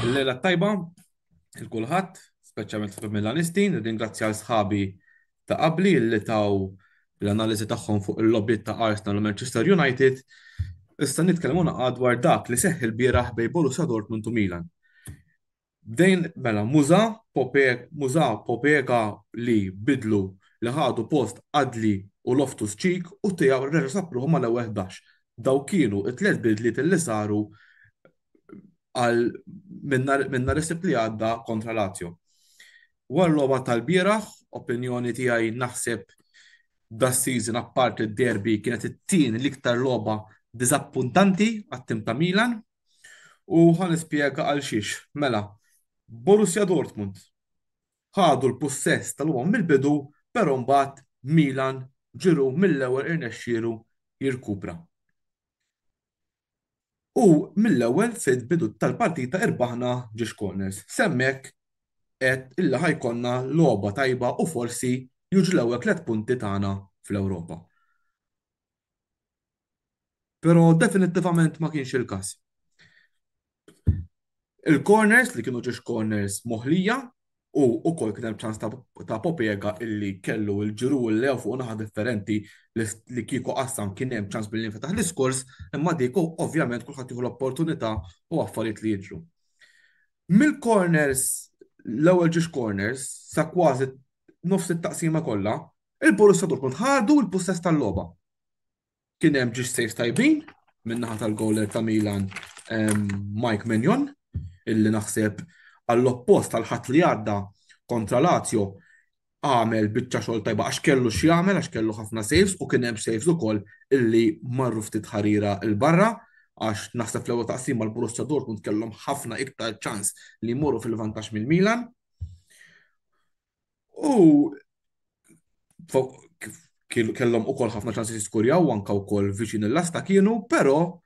Lejla tajba, il-kulħadd, speċjalment fuq Milanisti, nirringrazzja l sħabi ta' qabli li taw l-analiżi tagħhom fuq il-lobby ta' Arsenal u Manchester United. Issa nitkellmu naqgħad dwar dak li seħħ il-bieraħ bejn Borussia Dortmund u Milan. Bdejn mela Musa, Pope, Musa, Pobega li bidlu li ħadu post Adli u Loftus-Cheek u Thiaw reġa' sab ruħu mal-ewwel 11. Dawk kienu t-tliet bidliet li saru għal minn nhar is-Sibt li għadda kontra Lazio. Wara l-logħba tal-bieraħ, opinjoni tiegħi naħseb das-season apparti d-derby kienet it-tieni l-iktar logħba diżappuntanti għat-tim ta' Milan. U ħa nispjega għal xiex. Mela, Borussia Dortmund ħadu l-pussess tal-logħba mill-bidu, però mbagħad Milan Giroud mill-ewwel irnexxielu jirkupra. U mill-ewwel fil-bidu tal-partita irbaħna ġiex corners. S'hemmhekk għedt illi ħa jkollna logħba tajba u forsi jiġu l-ewwel tlett punti tagħna fl-Ewropa. Però definittivament ma kienx il-każ. Il-corners li kienu ġiex corners moħlija u ukoll kien hemm ċans ta', ta Popega illi kellu il-ġiru u l-lew fuq naħa differenti li kieku qassam kien hemm ċans billi nfetaħ l-iskors, imma dik ovvjament kulħadd jieħu l-opportunità u affarijiet li jiġru. Mill-corners, l-ewwel ġiex corners, sa kważi nofs it-taqsima kollha, il-Borussia Dortmund ħadu l-pussess tal-logħba. Kien hemm ġiex saves tajbin min-naħa tal-goaler ta' Milan Mike Maignan illi naħseb għall-oppost tal-Ħadd li għadda kontra Lazio għamel biċċa xogħol tajba għax kellu x'jagħmel għax kellu ħafna saves u kien hemm saves ukoll illi marru ftit ħarira 'l barra għax naħseb fl-ewwel taqsima l-Borussia Dortmund kellhom ħafna iktar ċans li jmorru fil-vantaġġ mill-Milan. U kellhom ukoll ħafna ċansi jiskurjaw anka wkoll viċin il-lasta kienu, però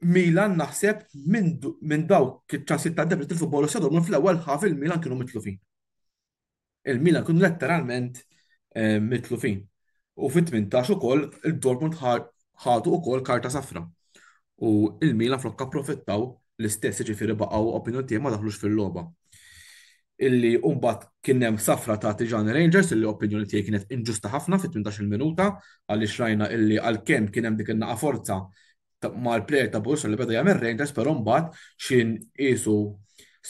Milan naħseb minn dawk iċ-ċansi ta' debri tilfu Borussia Dortmund fl-ewwel ħaf il-Milan kienu mitlufin. Il-Milan kienu letteralment eh, mitlufin. U fit-18 ukoll il-Dortmund ħadu ukoll karta safra. U il-Milan flok approfittaw l-istess jiġifieri baqgħu opinjoni tiegħi ma daħlux fil-logħba. Illi mbagħad kien hemm safra ta' Tijani Rangers illi opinjoni tiegħi kienet inġusta ħafna fit-18-il minuta għaliex rajna illi għalkemm kien hemm dik in-naqa forza mal-plejer ta' Borussia li beda jagħmel Rangers però mbagħad x'in qisu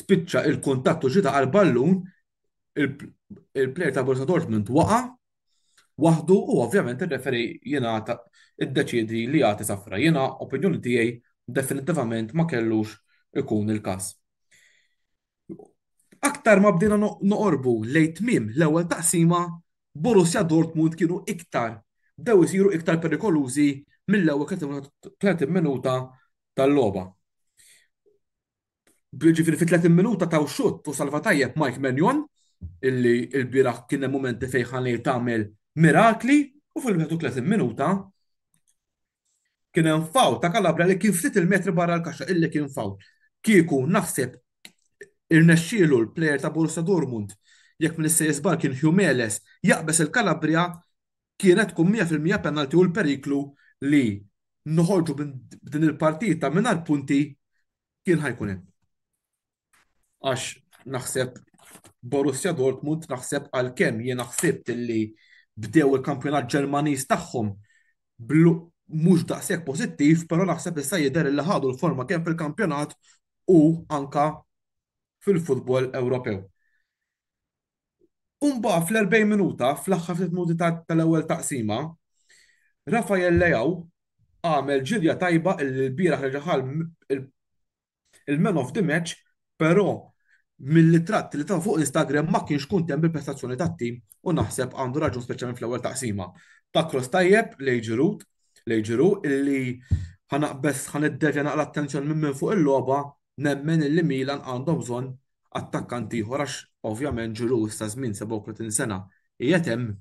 spiċċa il-kuntatt u ġita għall-ballun il-plejer ta' Borussia Dortmund waqa' waħdu u ovvjament ir-referee jingħata iddeċiedi li jagħti safra. Jiena opinjoni tiegħi definittivament ma kellux ikun il-każ. Aktar ma bdejna noqorbu lejn tmiem l-ewwel taqsima, Borussia Dortmund kienu iktar bdew isiru iktar perikolużi mill-ewwel 30 minuta tal-logħba. Ġifieri fi 30 minuta taw xutt u salva tajjeb Mike Maignan illi l-bieraħ kien hemm mumenti fejn ħanej tagħmel mirakli u fil-31 minuta kien hemm fawl ta' Calabria li kien ftit il-metri barra l-kaxxa illi kien fawl. Kieku naħseb irnexxielu l-plejer ta' Borussia Dortmund jekk minn issa żball kien Humeles jaqbeż il-Calabria kienet tkun 100% penalty u l-periklu li noħorġu b'din il-partita mingħajr punti kien ħa jkun hemm. Għax naħseb Borussia Dortmund naħseb għalkemm jiena ħsibt li bdew il-kampjonat Ġermaniż tagħhom mhux daqshekk pożittiv, però naħseb issa jidher li ħadu l-forma kemm fil-kampjonat u anka fil-futbol Ewropew. U mbagħad fl-40 minuta, fl-aħħar ftit minuti tal-ewwel taqsima, Rafael Leao għamel ġirja tajba illi l-bieraħ reġa' ħa il-man of the match, però mill-ritratti li ta fuq Instagram ma kienx kuntent bil-prestazzjoni tat-tim u naħseb għandu raġun speċjalment fl-ewwel taqsima. Ta cross tajjeb lejn Giroud, lejn Giroud illi ħa naqbeż ħa niddevja naqra l-attenzjoni minn fuq il-logħba nemmen illi Milan għandhom bżonn attakkant ieħor għax ovvjament Giroud issa żmien 37 sena qiegħed hemm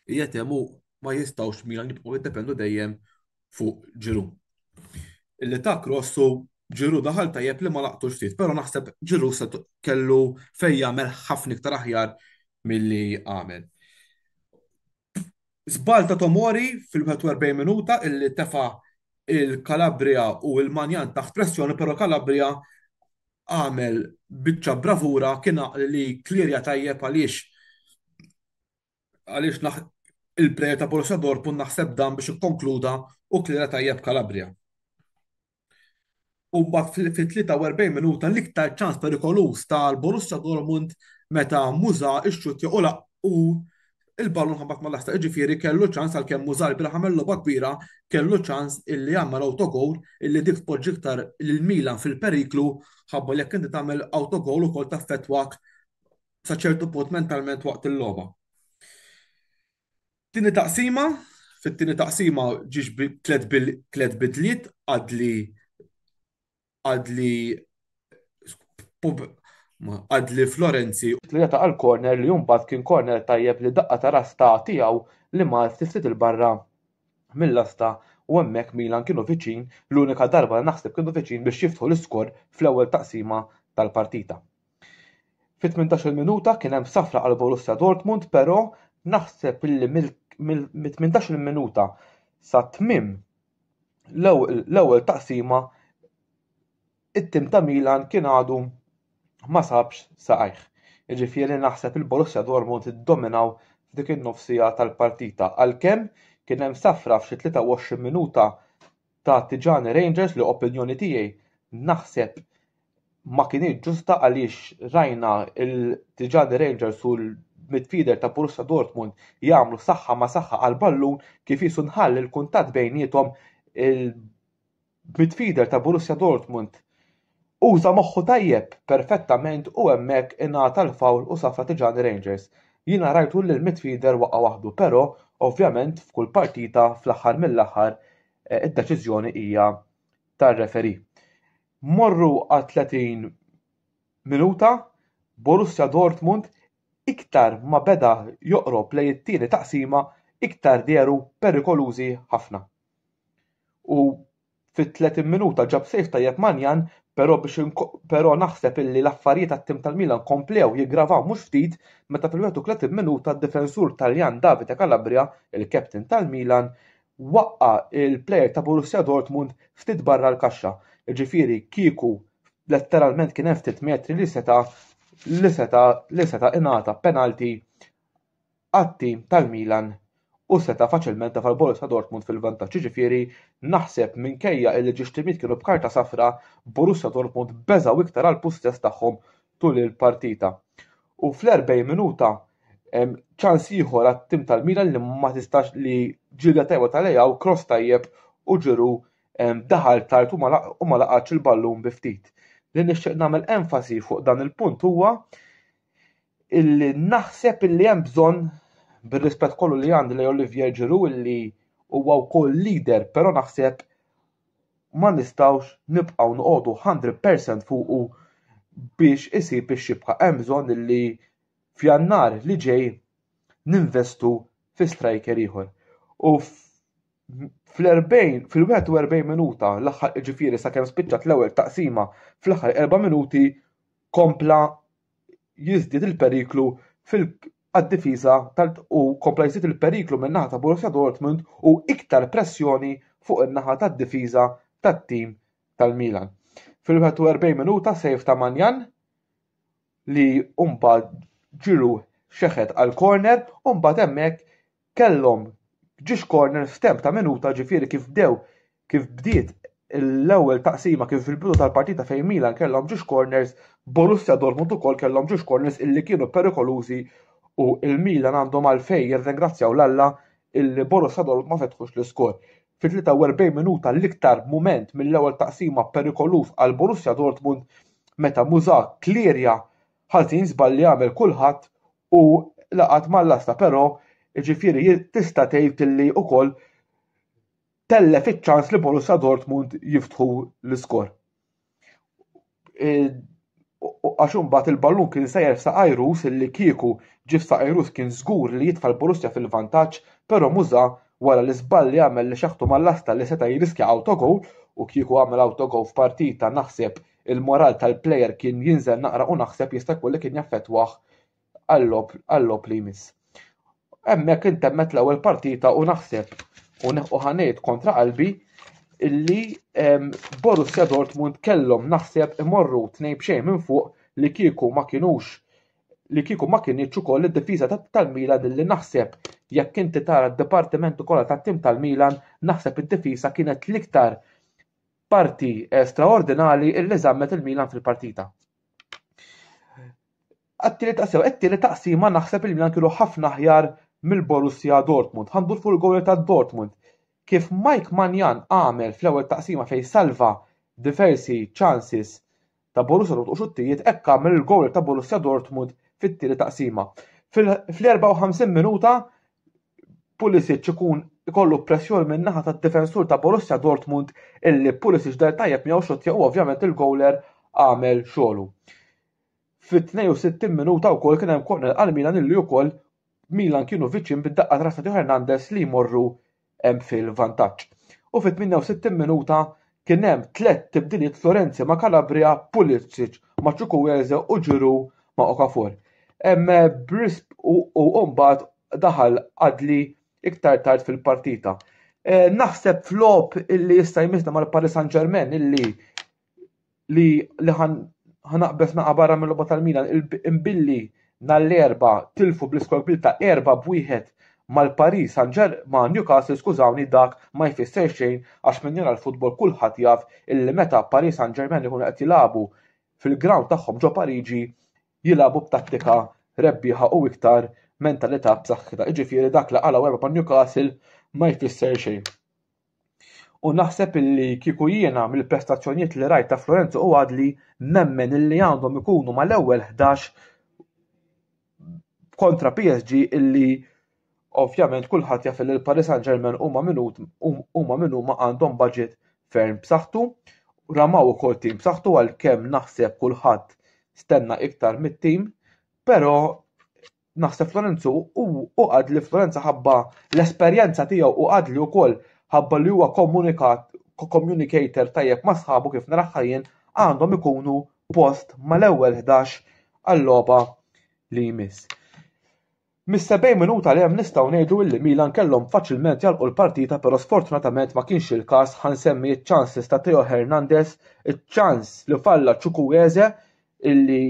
qiegħed hemm u ma jistgħux Milan jibqgħu jiddependu dejjem fuq Giroud. Illi ta' cross u Giroud daħal tajjeb li ma laqtux ftit, però naħseb Giroud se kellu fejn jagħmel ħafna iktar aħjar milli għamel. Żball ta' Tomori fil-41 minuta illi tefa' il-Calabria u il-Manjan taħt pressjoni, però Calabria għamel biċċa bravura kien għaqli li klirja tajjeb għaliex għaliex il-plejer ta' Borussia Dortmund naħseb dan biex ikkonkluda u klirja tajjeb Calabria. U mbagħad fit-43 minuta l-iktar ċans perikoluż tal-Borussia Dortmund meta Musa ixxuttja u laq u il-ballun ħabat mal-lasta. Jiġifieri kellu ċans għalkemm Musa l-bieraħ għamel logħba kbira, kellu ċans illi jagħmel autogoal illi dik tpoġġi iktar lil Milan fil-periklu ħabba li jekk inti tagħmel autogoal ukoll taffettwak sa ċertu punt mentalment waqt il-logħba. Tieni taqsima, fit-tieni taqsima ġiex tliet bidliet għadli għadli għadli Florenzi. Li jata għal corner li mbagħad kien corner tajjeb li daqqa ta' ras ta' tiegħu li mar ftit ftit 'il barra mil-lasta u hemmhekk Milan kienu viċin, l-unika darba li naħseb kienu viċin biex jiftħu l-iskor fl-ewwel taqsima tal-partita. Fit-18-il minuta kien hemm safra għal Borussia Dortmund però naħseb illi mit-18-il minuta sa tmiem l-ewwel taqsima it-tim ta' Milan kien għadu ma sabx saqajh. Jiġifieri naħseb il-Borussia Dortmund iddominaw f'dik in-nofsija tal-partita għalkemm kien hemm safra f'xi 23 minuta ta' Tijani Rangers li opinjoni tiegħi naħseb ma kinitx ġusta għaliex rajna il-Tijani Rangers u l-midfielder ta' Borussia Dortmund jagħmlu saħħa ma' saħħa għal ballun kif jisu nħall il-kuntatt bejniethom il-midfielder ta' Borussia Dortmund uża moħħu tajjeb perfettament u hemmhekk ingħata l-foul u safra Tijani Rangers. Jiena rajtu li l-midfielder waqa' waħdu, però ovvjament f'kull partita fl-aħħar mill-aħħar eh, id-deċiżjoni hija tar-referee. Morru għat-30 minuta, Borussia Dortmund iktar ma beda joqrob lejn it-tieni taqsima iktar dehru perikolużi ħafna. U fit-30 minuta ġab save tajjeb Manjan, però biex però naħseb illi l-affarijiet għat-tim tal-Milan komplew jiggravaw mhux ftit meta fil-31 minuta d-difensur Taljan Davide Calabria, il-captain tal-Milan, waqqa' il-plejer ta' Borussia Dortmund ftit barra l-kaxxa. Jiġifieri kieku letteralment kien hemm ftit metri li seta' li seta' li seta' ingħata penalty għat-tim tal-Milan u seta' faċilment tefa' l-Borussia Dortmund fil-vantaġġ. Jiġifieri naħseb minkejja illi ġiex timijiet kienu b'karta safra, Borussia Dortmund beżgħu iktar għall-pussess tagħhom tul il-partita. U fl-40 minuta ċans ieħor għat-tim tal-Milan li ma tistax li ġilda tajba ta' Leao, cross tajjeb u Giroud daħal tard u ma laqatx il-ballun bi ftit. Li nixtieq nagħmel enfasi fuq dan il-punt huwa illi naħseb illi hemm bżonn bir-rispett kollu li għandi lejn Olivier Giroud illi huwa wkoll leader, però naħseb ma nistgħux nibqgħu noqogħdu 100% fuqu biex isib ix-xibka. Hemm bżonn illi f'Jannar li ġej ninvestu fi striker ieħor. U fl-40 fil-41 minuta l-aħħar ġifieri sakemm spiċċat l-ewwel taqsima fl-aħħar erba' minuti kompla jiżdied il-periklu fil għad-difiża tal u kompla jiżdied il-periklu min-naħa ta' Borussia Dortmund u iktar pressjoni fuq in-naħa tad-difiża tat-tim tal-Milan. Fil-41 minuta save ta' Manjan li mbagħad Giroud xeħet għal corner u mbagħad hemmhekk kellhom ġiex corner f'temp ta' minuta ġifieri kif bdew kif bdiet l-ewwel taqsima kif fil-bidu tal-partita fejn Milan kellhom ġiex corners, Borussia Dortmund ukoll kellhom ġiex corners illi kienu perikolużi u il-Milan għandhom għalfejn jirringrazzjaw l-Alla illi Borussia Dortmund ma fetħux l-iskor. Fit-43 minuta l-iktar mument mill-ewwel taqsima perikoluż għal Borussia Dortmund meta Musa klirja ħażin żball li għamel kulħadd u laqat mal-lasta però jiġifieri tista' tgħid illi wkoll tellef iċ-ċans li Borussia Dortmund jiftħu l-iskor. E, Għax imbagħad il-ballun kien sejjer f'saqaj Rus illi kieku ġie f'saqaj Rus kien żgur li jitfa' l-Borussia fil-vantaġġ, però Musa wara l-iżball li għamel li xeħtu mal-lasta li seta' jirriskja autogoal u kieku għamel autogoal f'partita naħseb il-moral tal-plejer kien jinżel naqra u naħseb jista' jkun li kien jaffettwah għal-logħob li jmiss. Hemmhekk intemmet l-ewwel partita u naħseb u neħu ħanejt kontra qalbi illi Borussia Dortmund kellhom naħseb imorru 2-0 minn fuq li kieku ma kinux li kieku ma kinitx ukoll id-difiża tal-Milan illi naħseb jekk inti tara d-dipartimenti kollha tat-tim tal-Milan naħseb id-difiża kienet l-iktar parti eh, straordinali illi żammet il-Milan fil-partita. Għat-tieni taqsima, it-tieni taqsima naħseb il-Milan kienu ħafna aħjar mill-Borussia Dortmund. Ħa ndur fuq il-goal ta' Dortmund. Kif Mike Maignan għamel fl-ewwel taqsima fejn salva diversi chances ta' Borussia Dortmund u xuttijiet, hekk għamel il-goal ta' Borussia Dortmund fit-tieni taqsima. Fil-54 minuta Pulisic ikun ikollu pressjoni minn naħa tad-difensur ta' Borussia Dortmund illi Pulisic deher tajjeb miegħu xottja u ovvjament il-gowler għamel xogħlu. Fit-62 minuta wkoll kien hemm corner għal Milan illi wkoll Milan kienu viċin bid-daqqa ta' ras ta' Theo Hernandez li jmorru fil-vantaġġ. U fit-68 minuta kien hemm tlett tibdiliet Florenzi ma' Calabria, Pulisic ma' Chukwueze u Giroud ma' Okafor. Hemm brisp u mbagħad daħal Adli iktar tard fil-partita. Eh, naħseb flop illi jista' jmissna mal-Paris Saint-Germain illi li li ħanaqbes naqa' barra mill-logħba tal-Milan imbilli nhar l-Erbgħa tilfu bl-iskor kbir ta' 4-1 mal-Paris Saint-Germain ma' Newcastle skużawni dak ma jfisser xejn għax min jara l-futbol kulħadd jaf illi meta Paris Saint-Germain ikunu qed jilagħbu fil-ground tagħhom ġo Pariġi jilagħbu b'tattika rebbieħa u iktar mentalità b'saħħitha. Jiġifieri dak li qalgħu erba' ma' Newcastle ma jfisser xejn. U naħseb illi kieku jiena mill-prestazzjonijiet li rajt ta' Florenzo u Adli nemmen illi għandhom ikunu mal-ewwel 11 kontra PSG illi ovvjament kulħadd jaf li l-Paris Saint-Germain huma min huma min huma għandhom budget ferm b'saħħtu. Ramaw ukoll tim b'saħħtu għalkemm naħseb kulħadd stenna iktar mit-tim, però naħseb Florenzo u Adli Florenza ħabba l-esperjenza tiegħu u Adli wkoll ħabba li huwa komunikat communicator tajjeb ma' sħabu kif naraha jien għandhom ikunu post mal-ewwel 11 għal-logħba li jmiss. Mis-70 minuta li hemm nistgħu ngħidu illi Milan kellhom faċilment jagħlqu l-partita però sfortunatament ma kienx il-każ ħa nsemmi ċ-chances ta' Theo Hernandez, iċ-ċans li falla Chukwueze illi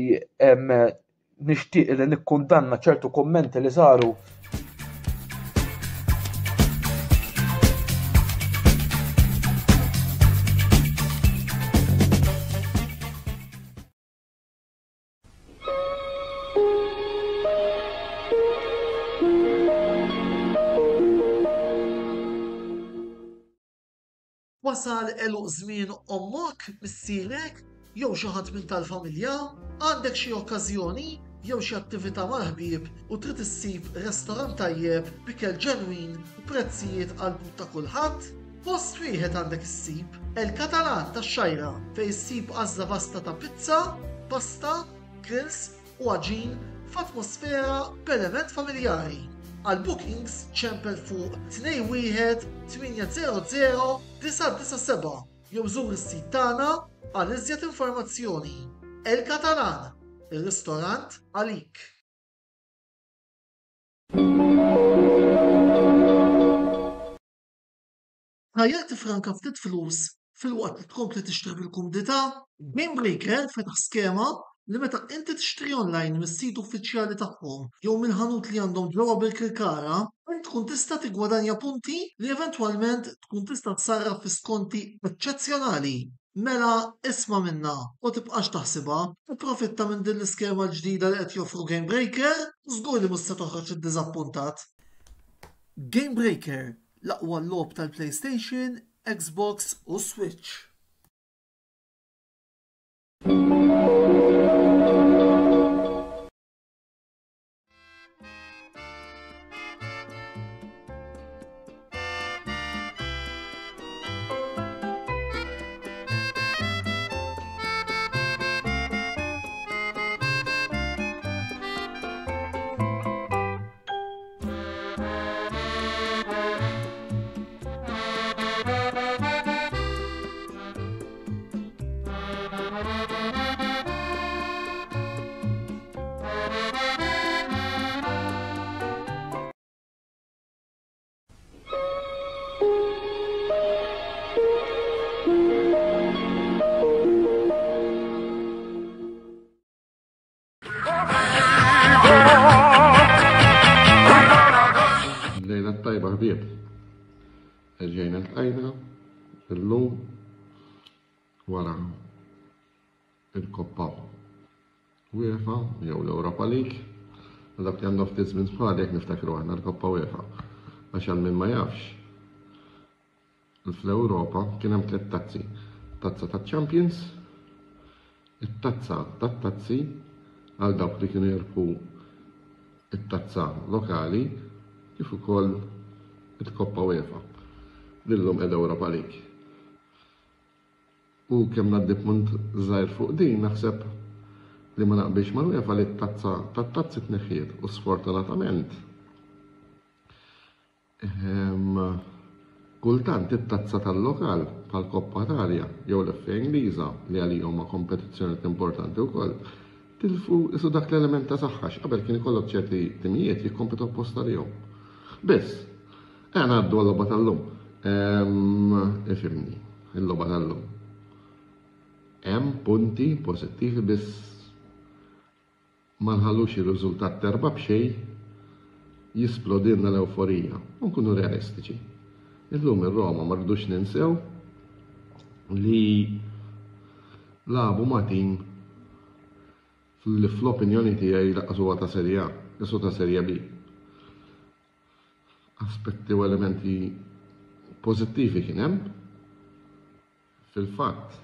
nixtieq li nikkundanna ċertu kummenti li saru Wasal għeluq żmien ommok, missierek, jew xi ħadd minn tal-familja? Għandek xi okkażjoni jew xi attività mal-ħbieb u trid issib restorant tajjeb b'ikel ġenwin u prezzijiet għall-but ta' kulħadd? Post wieħed għandek issib, El Catalan tax-Xgħajra fejn issib għażla vasta ta' pizza, pasta, grills u għaġin f'atmosfera b'element familjari. Għal bookings ċempel fuq 21 800 997 jew żur is-sit tagħna għal iżjed informazzjoni. El Catalan, ir-ristorant għalik. Tħajjar tifranka ftit flus filwaqt li tkompli tixtri bil-kumdità? GameBreaker fetaħ skema li meta inti tixtri online mis-sit uffiċjali tagħhom jew mill-ħanut li għandhom ġewwa Birkirkara, int tkun tista' tiggwadanja punti li eventwalment tkun tista' tsarraf fi skonti eċċezzjonali. Mela isma' minna u tibqax taħsibha, ipprofitta minn din l-iskema l-ġdida li qed joffru GameBreaker u żgur li mhux se toħroġ iddiżappuntat. GameBreaker, L-aqwa logħob tal-PlayStation, Xbox u Switch. Tajba ħbieb. Erġajna ltqajna illum wara il-Koppa UEFA jew l-Europa League. Għal dak li għandhom ftit żmien bħali jekk niftakru aħna l-Koppa UEFA. Għax għal min ma jafx, Fl-Ewropa kien hemm tlett tazzi, tazza taċ-Champions, it-tazza tat-tazzi għal dawk li kienu jirbħu t-tazza lokali kif ukoll il-Koppa UEFA li llum qiegħda Europa League. U kemm ngħaddi punt żgħir fuq din naħseb li ma naqbilx mal-UEFA li t-tazza tat-tazzi tneħħiet u sfortunatament Kultant it-tazza tal-lokal, bħall-Coppa Italia jew l-FA Ingliża, li għalija huma kompetizzjonijiet importanti wkoll, tilfu qisu dak l-element ta' saħħa għax qabel kien ikollok ċerti timijiet jikkompetu apposta għalihom. Biss, ejja ngħaddu għal-logħba tal-lum. Ifhimni, il-logħba tal-lum. Hemm punti pożittivi biss Ma nħallux ir-riżultat t'erbgħa b'xejn jisplodilna l-ewforija u nkunu realistiċi. Illum ir-Roma ma rridux ninsew li lagħbu ma' tim li fl-opinjoni tiegħi lanqas huwa ta' Serie A, qisu ta' Serie B. Aspetti u elementi pożittivi kien hemm. Fil-fatt,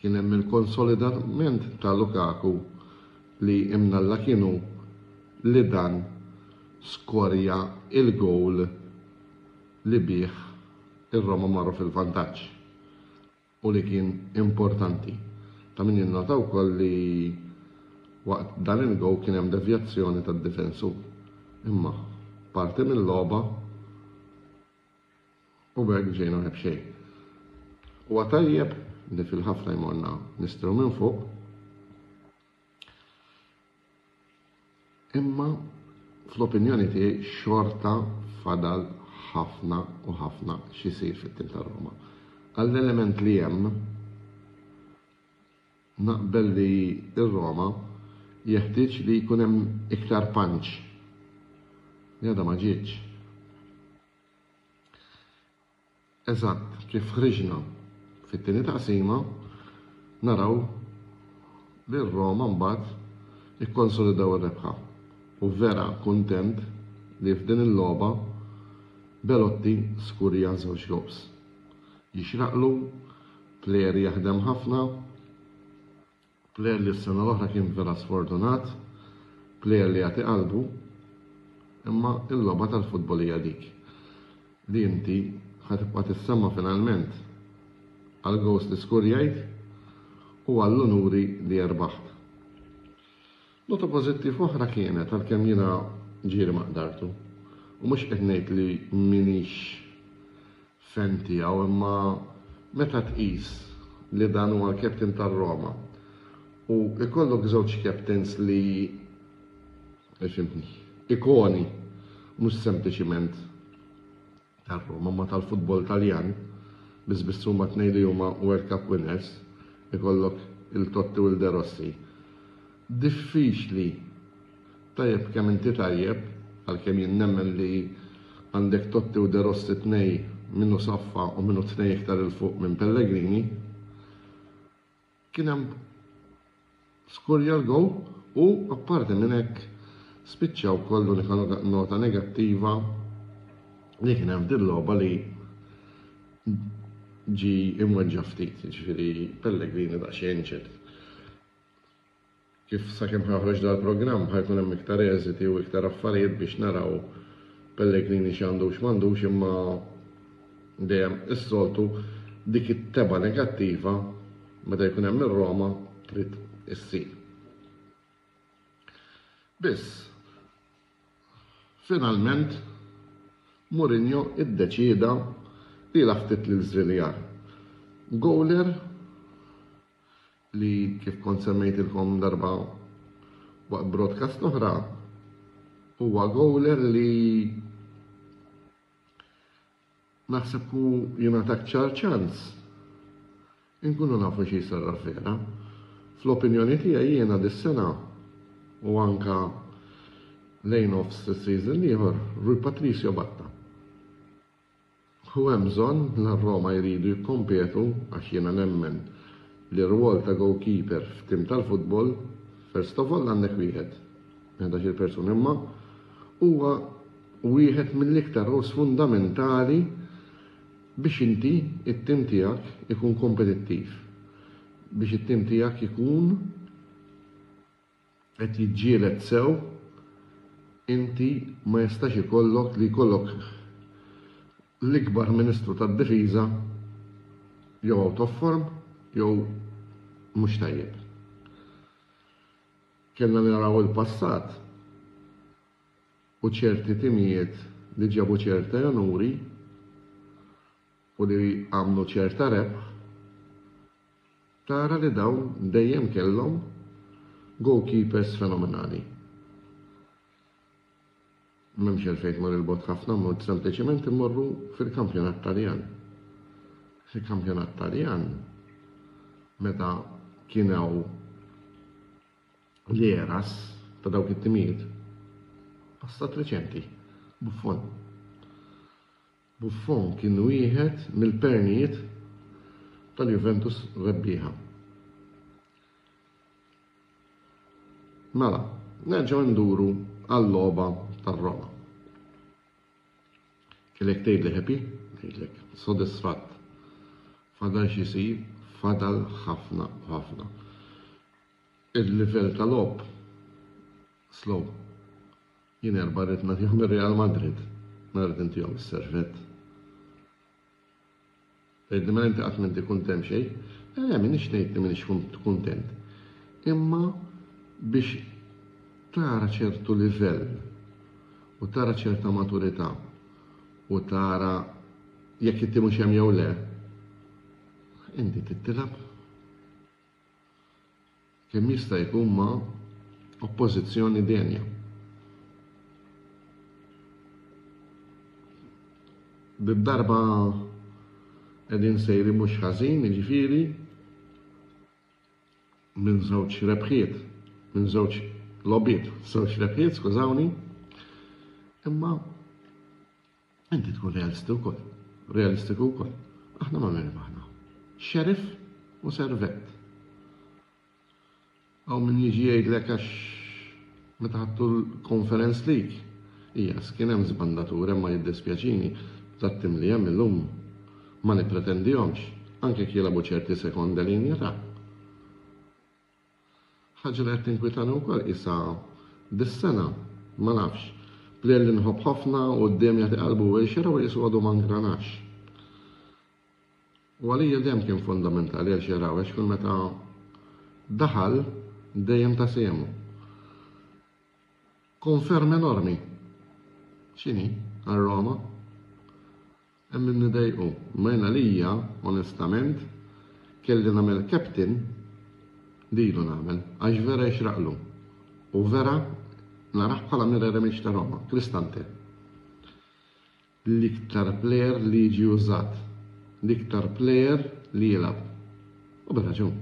Kien hemm il-konsolidament ta' Lukaku li imnalla kien hu li dan skorja l-gowl li bih ir-Roma marru fil-vantaġġ u li kien importanti. Ta' min jinnota wkoll li waqt dan il-gowl kien hemm devjazzjoni tad-difensur. Imma parti mil-logħba U b'hekk ġejna wieħed b'xejn. Huwa tajjeb li fil-ħafna jmorna nistrew minn fuq, imma fl-opinjoni tiegħi xorta fadal ħafna u ħafna x'isir fit-tim ta' Roma. Għall-element li hemm naqbel li r-Roma jeħtieġ li jkun hemm iktar punch. Li għadha ma ġietx. Eżatt kif ħriġna fit-tieni taqsima naraw li r-Roma mbagħad ikkonsolidaw ir-rebħa u vera kuntent li f'din il-logħba Belotti skurja żewġ gowls. Jixraqlu, plejer jaħdem ħafna, Plejer li s-sena l-oħra kien vera sfortunat, plejer li jagħti qalbu, imma l-logħba tal-futbol hija dik. Li inti ħa tibqa' tissemma finalment għall-gowls li skurjajt u għall-unuri li erbaħt. Nota pożittiv oħra kienet għalkemm jiena ġieli ma qdartu u mhux qed ngħid li m'iniex fan tiegħu imma meta tqis li dan huwa l-captain tar-Roma u jkollok żewġ captains li ifhimtni, ikoni mhux sempliċiment tar-Roma imma tal-futbol Taljan, biss biss huma tnejn li huma World Cup winners, ikollok il Totti u l-De Rossi. Diffiċli Tajjeb kemm inti tajjeb, għalkemm jien nemmen li għandek Totti u De Rossi tnej min hu saffa u min hu tnej iktar 'il fuq minn Pellegrini. Kien hemm skurja l-gowl u apparti minn hekk spiċċa wkoll l-unika nota negattiva li kien hemm f'din logħba li ġie imweġġa' ftit, jiġifieri Pellegrini daqsxejn inċert. Kif sakemm ħa joħroġ dal-programm ħa jkun hemm iktar eżiti u iktar affarijiet biex naraw Pellegrini x'għandu u x'm'għandux imma dejjem is-soltu dik it-tebgħa negattiva meta jkun hemm ir-Roma trid issir. Biss, finalment Mourinho iddeċieda li jilgħab ftit lil Svilar. Gowler li kif kont semmejtilkom darba waqt broadcast oħra, huwa gowler li naħseb ku jingħata ċar ċans inkunu nafu xi jsarraf vera. Fl-opinjoni tiegħi jiena dis-sena u anka Lejn nofs is-season l-ieħor, Rui Patricio batta. Hu hemm bżonn la Roma jridu jikkompetu għax jiena nemmen li r-rwol ta' goalkeeper f'tim tal-futbol, first of all għandek wieħed, ħdax-il persuna imma huwa wieħed mill-iktar roles fundamentali biex inti t-tim tiegħek ikun kompetittiv, biex it-tim tiegħek ikun qed jiġġieled sew, inti ma jistax ikollok li jkollok l-ikbar Ministru tad-Difiża jew out of form jew mhux tajjeb. Kellna naraw il-passat u ċerti timijiet li ġabu ċerta onuri u li għamlu ċerta rebħ, tara li dawn dejjem kellhom goalkeepers fenomenali. M'hemmx għalfejn tmur 'il bogħod ħafna, mmur sempliċement immorru fil-kampjonat Taljan. Fil-kampjonat Taljan meta kien hawn l-eras ta' dawk it-timijiet, passat reċenti, Buffon. Buffon kien wieħed mill-pernijiet tal-Juventus rebbieħa. Mela, nerġgħu nduru għal-logħba tar-Roma. Kellek tgħidli happy? Ngħidlek sodisfatt. Fadal x'isir, fadal ħafna u ħafna. Il-livell tal-logħob slow. Jien erbgħa rrid nagħtihom ir-Real Madrid, ma rrid intihom is-Servette. Tgħidli mela inti qatt m'inti kuntent xejn? Le, m'iniex ngħid li m'iniex kuntent. Imma biex tara ċertu livell u tara ċerta maturità u tara jekk it-tim hux hemm jew le, inti trid tilgħab. Kemm jista' jkun ma' oppożizzjoni denja. Did-darba qegħdin sejrin mhux ħażin, jiġifieri minn żewġ rebħiet, minn żewġ logħbiet, żewġ rebħiet, skużawni, imma Inti tkun realisti wkoll. Realistiku wkoll. Aħna ma mirbaħna. Sheriff u Servette. Hawn min jiġi jgħidlek għax meta ħadtu l-Conference League. Ija, kien hemm żbandatur hemm ma jiddispjaċini dat-tim li hemm illum ma nippretendihomx anke jekk jilagħbu ċerti sekonda linja ta' Ħaġa li qed tinkwitani wkoll qisha dis-sena, ma nafx, plejer li nħobb ħafna u dejjem jagħti qalbu huwa El Shaarawy qisu għadu ma ngranax. U għalija dejjem kien fundamentali El Shaarawy għax kull meta daħal dejjem ta sehemu. Konferma enormi. X'inhi għal Roma? Hemm min nidejqu, imma jien għalija, onestament, kelli nagħmel captain lilu nagħmel, għax vera jixraqlu. U vera narah bħala mirror image ta' Roma, Cristante. L-iktar player li jiġi użat, l-iktar player li jilgħab. U bir-raġun.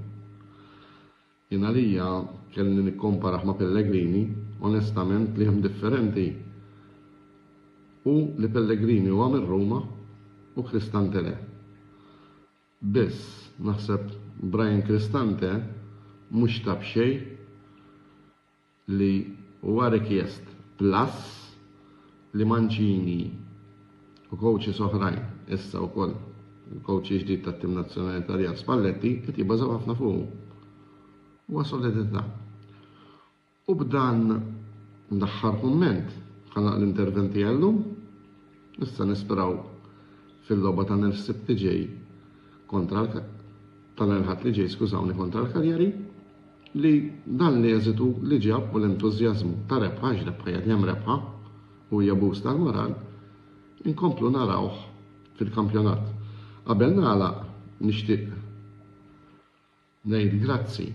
Jien għalija kelli nikkomparah ma' Pellegrini, onestament li hemm differenti hu li Pellegrini huwa minn Ruma u Cristante le. Biss naħseb Bryan Cristante mhux ta' b'xejn li huwa rikjest plus li Mancini u coaches oħrajn, issa wkoll il-coach il-ġdid tat-tim nazzjonali Taljan Spalletti qed jibbażaw ħafna fuqu. Huwa solidità. U b'dan l-aħħar kumment ħa nagħlaq l-intervent tiegħi llum. Issa nisperaw fil-logħba ta' nhar is-Sibt li ġej kontra ta' nhar il-Ħadd li ġej, skużawni, kontra l-Cagliari. Li dan l-eżitu li ġab u l-entużjażmu ta' rebħa, għax rebħa hija dejjem rebħa u hija boost għall-moral, inkomplu narawh fil-kampjonat. Qabel nagħlaq nixtieq ngħid grazzi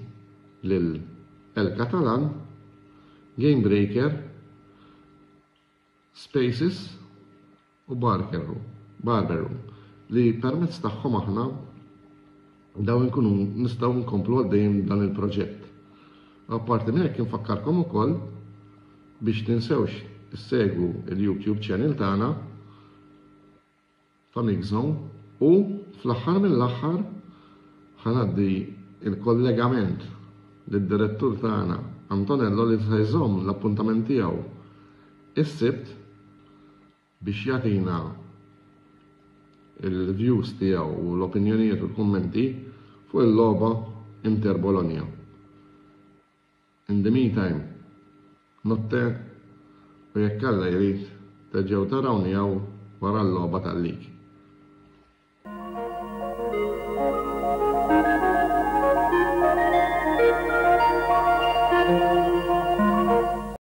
lil El Catalan, Game Breaker, Spaces u Barker Room, Barber Room, li permezz tagħhom aħna daw inkunu nistgħu nkomplu għaddejjin dan il-proġett. Apparti minn hekk infakkarkom ukoll biex tinsewx issegwu il-YouTube channel tagħna ta' Mixzone u fl-aħħar mill-aħħar ħa ngħaddi l-kollegament lid-direttur tagħna Antonello li se jżomm l-appuntament tiegħu is-Sibt biex jagħtina il-views tiegħu u l-opinjonijiet u l-kummenti fuq il-logħba Inter Bologna. In the meantime, notte u jekk Alla jrid terġgħu tarawni hawn wara l-logħba tal-league.